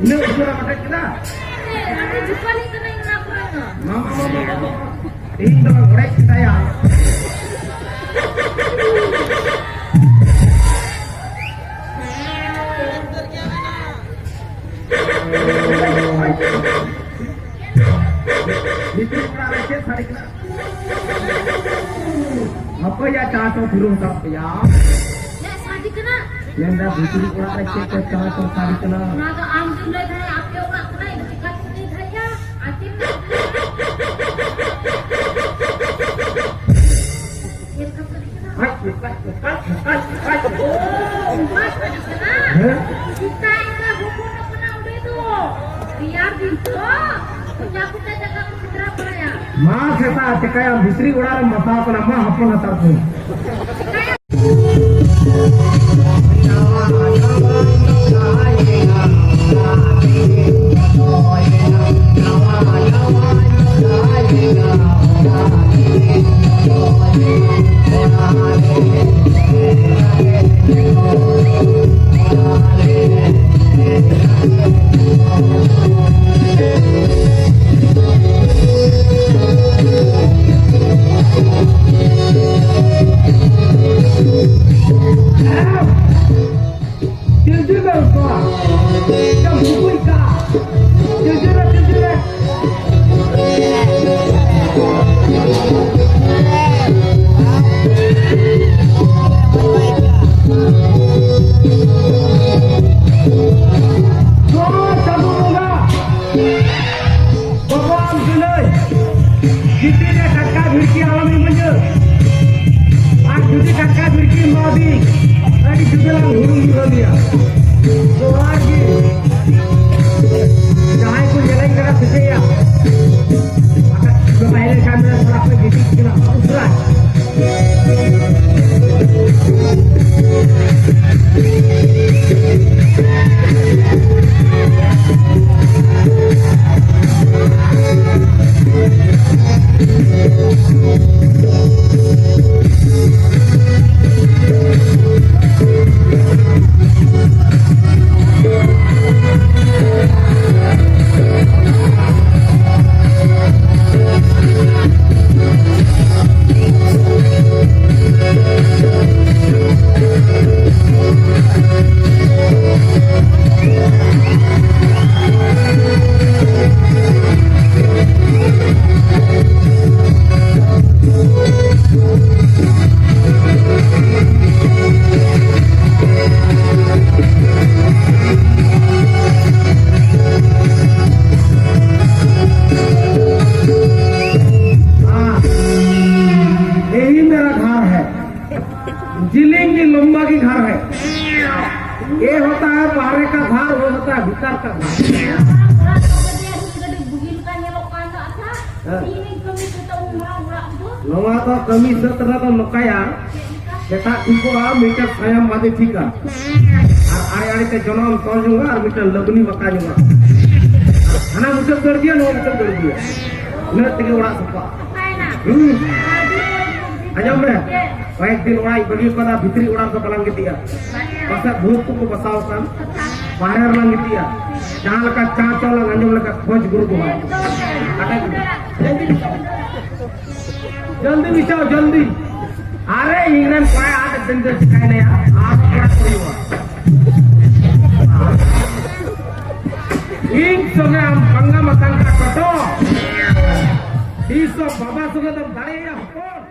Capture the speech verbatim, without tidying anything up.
ᱤᱱᱟᱹᱜ ᱩᱥᱟᱹᱨᱟ ᱢᱟᱴᱮᱡ ᱠᱮᱫᱟ? ᱟᱹᱰᱤ ᱡᱩᱠᱟᱞᱤ ᱠᱟᱱᱟ ᱤᱧ ᱚᱱᱟ ᱠᱚᱨᱮ ᱫᱚ᱾ ᱢᱟ, ᱢᱟ, ᱢᱟ, ᱢᱟ, ᱢᱟ, ᱢᱟ᱾ ᱤᱧ ᱫᱚ ᱚᱲᱮᱡ ᱠᱮᱫᱟᱭᱟ᱾ ᱱᱤᱛᱚᱜ ᱚᱲᱟᱜ ᱨᱮ ᱪᱮᱫ ᱥᱟᱰᱮ ᱠᱟᱱᱟ? ᱦᱟᱯᱮᱭᱟ, ᱪᱟ ᱪᱚ ᱫᱷᱩᱨᱟᱹᱣ ᱦᱟᱛᱟᱲ ᱯᱮᱭᱟ᱾ ᱪᱮᱫ ᱥᱟᱰᱮ ᱠᱟᱱᱟ? ᱢᱮᱱᱫᱟ ᱵᱷᱤᱛᱨᱤ ᱚᱲᱟᱜ ᱨᱮ ᱪᱮᱫ ᱪᱚ ᱪᱟ ᱪᱚ ᱥᱟᱰᱮ ᱠᱟᱱᱟ᱾ ᱚᱱᱟ ᱫᱚ ᱟᱢ ᱜᱮᱢ ᱞᱟᱹᱭ ᱫᱟᱲᱮᱭᱟᱜᱼᱟ, ᱟᱯᱮ ᱚᱲᱟᱜ ᱠᱟᱱᱟ, ᱤᱧ ᱫᱚ ᱪᱤᱠᱟ ᱛᱮᱧ ᱞᱟᱹᱭ ᱫᱟᱲᱮᱭᱟᱜᱼᱟ? ᱟᱨ ᱪᱮᱫ ᱮᱢ ᱞᱟᱹᱭ ᱫᱟᱲᱮᱭᱟᱜᱼᱟ? ᱪᱮᱫ ᱞᱮᱠᱟ ᱥᱟᱰᱮ ᱠᱟᱱᱟ? ᱟᱡ, ᱟᱡ, ᱟᱡ, ᱟᱡ, ᱟᱡ᱾ ᱚ, ᱚᱱᱠᱟ ᱥᱟᱰᱮ ᱠᱟᱱᱟ? ᱦᱮᱸ? ᱥᱮᱛᱟ ᱮᱸᱜᱟ ᱦᱚᱯᱚᱱᱚᱜ ᱠᱟᱱᱟ ᱚᱸᱰᱮ ᱫᱚ᱾ ᱨᱮᱭᱟᱲ ᱫᱤᱱ ᱛᱚ, ᱠᱚᱪᱟ ᱠᱚᱪᱟ ᱡᱟᱸᱜᱟ ᱠᱚ ᱠᱷᱟᱛᱨᱟ ᱵᱟᱲᱟᱭᱟ᱾ ᱢᱟ ᱥᱮᱛᱟ, ᱪᱮᱠᱟᱭᱟᱢ? ᱵᱷᱤᱛᱨᱤ ᱚᱲᱟᱜ ᱨᱮᱢ ᱢᱟᱛᱟᱣ ᱠᱟᱱᱟ, ᱢᱟ ᱦᱚᱯᱚᱱ ᱦᱟᱛᱟᱲ ᱠᱚ᱾ ᱢᱟᱹᱫᱤ, ᱟᱹᱰᱤ ᱡᱩᱫᱟᱹ ᱞᱟᱝ ᱦᱩᱲᱩᱝ ᱧᱩᱨᱦᱟᱹ ᱞᱮᱭᱟ᱾ ᱡᱚᱦᱟᱨ ᱜᱮ᱾ ᱡᱟᱦᱟᱸᱭ ᱠᱚ ᱧᱮᱞᱮᱧ ᱠᱟᱱᱟ, ᱥᱮᱴᱮᱭᱟ᱾ ᱵᱟᱠᱷᱟᱡ ᱵᱟᱭᱨᱮ ᱠᱟᱹᱢᱤ ᱨᱮ ᱛᱷᱚᱲᱟ ᱠᱚ ᱜᱤᱛᱤᱡ ᱠᱟᱱᱟ, ᱩᱥᱨᱟ᱾ हाँ, यही मेरा घर है। जिलिंग की लंबा की घर है। ये होता है बाहर का घर, वो होता है भीतर का घर। ᱦᱮᱸ᱾ ᱱᱚᱣᱟ ᱫᱚ ᱠᱟᱹᱢᱤ ᱥᱟᱹᱛ ᱨᱮ ᱫᱚ ᱱᱚᱝᱠᱟᱭᱟ, ᱥᱮᱛᱟᱜ ᱴᱷᱤᱠᱚᱜᱼᱟ, ᱢᱤᱫᱴᱮᱱ ᱥᱟᱭᱟᱢ ᱵᱟᱸᱫᱮ ᱴᱷᱤᱠᱟ, ᱟᱨ ᱟᱲᱮ ᱟᱲᱮ ᱛᱮ ᱡᱚᱱᱚᱜ ᱮᱢ ᱛᱚᱞ ᱡᱚᱝᱟ, ᱟᱨ ᱢᱤᱫᱴᱮᱱ ᱞᱟᱹᱵᱽᱱᱤ ᱵᱟᱸᱠᱟ ᱡᱚᱝᱟ᱾ ᱦᱟᱱᱟ ᱢᱩᱪᱟᱹᱫ ᱫᱟᱹᱲ ᱤᱫᱤᱭᱟ, ᱱᱚᱣᱟ ᱢᱩᱪᱟᱹᱫ ᱫᱟᱹᱲ ᱤᱫᱤᱭᱟ, ᱤᱱᱟᱹᱜ ᱛᱮᱜᱮ ᱚᱲᱟᱜ ᱥᱟᱯᱷᱟ᱾ ᱦᱩᱸ᱾ ᱟᱸᱡᱚᱢ ᱢᱮ, ᱠᱚᱭᱮᱠ ᱫᱤᱱ ᱚᱲᱟᱜ ᱤᱧ ᱵᱟᱹᱜᱤ ᱠᱟᱫᱟ, ᱵᱷᱤᱛᱨᱤ ᱚᱲᱟᱜ ᱫᱚ ᱵᱟᱞᱟᱝ ᱜᱤᱛᱤᱡᱼᱟ, ᱯᱟᱥᱮᱡ ᱵᱷᱩᱛ ᱠᱚᱠᱚ ᱵᱟᱥᱟᱣ ᱟᱠᱟᱱ, ᱵᱟᱦᱨᱮ ᱨᱮᱞᱟᱝ ᱜᱤᱛᱤᱡᱼᱟ᱾ ᱡᱟᱦᱟᱸ ᱞᱮᱠᱟ ᱪᱟᱸᱪᱚ ᱞᱟᱝ ᱟᱸᱡᱚᱢ ᱞᱮᱠᱟ ᱠᱷᱚᱡᱽ ᱜᱩᱨᱩ ᱫᱚᱦᱚᱭ᱾ ᱡᱚᱞᱫᱤ ᱵᱤᱪᱷᱟᱣ, ᱡᱚᱞᱫᱤ᱾ ᱟᱨᱮ, ᱤᱧ ᱨᱮᱱ ᱠᱚᱲᱟ ᱟᱫ ᱫᱤᱱ ᱫᱚ ᱪᱤᱠᱟᱭᱱᱟᱭᱟ? ᱟᱨ ᱠᱚᱲᱟ ᱠᱚ ᱦᱩᱭᱩᱜᱼᱟ᱾ ᱤᱧ ᱥᱚᱸᱜᱮ ᱟᱢ ᱯᱟᱸᱜᱟ ᱢᱟᱛᱟᱝ ᱠᱟ ᱴᱚᱴᱚ᱾ ᱛᱤᱥ ᱦᱚᱸ ᱵᱟᱵᱟ ᱥᱚᱸᱜᱮ ᱫᱚᱢ ᱫᱟᱲᱮᱭᱟᱭᱟ ᱦᱚᱯᱚᱱ?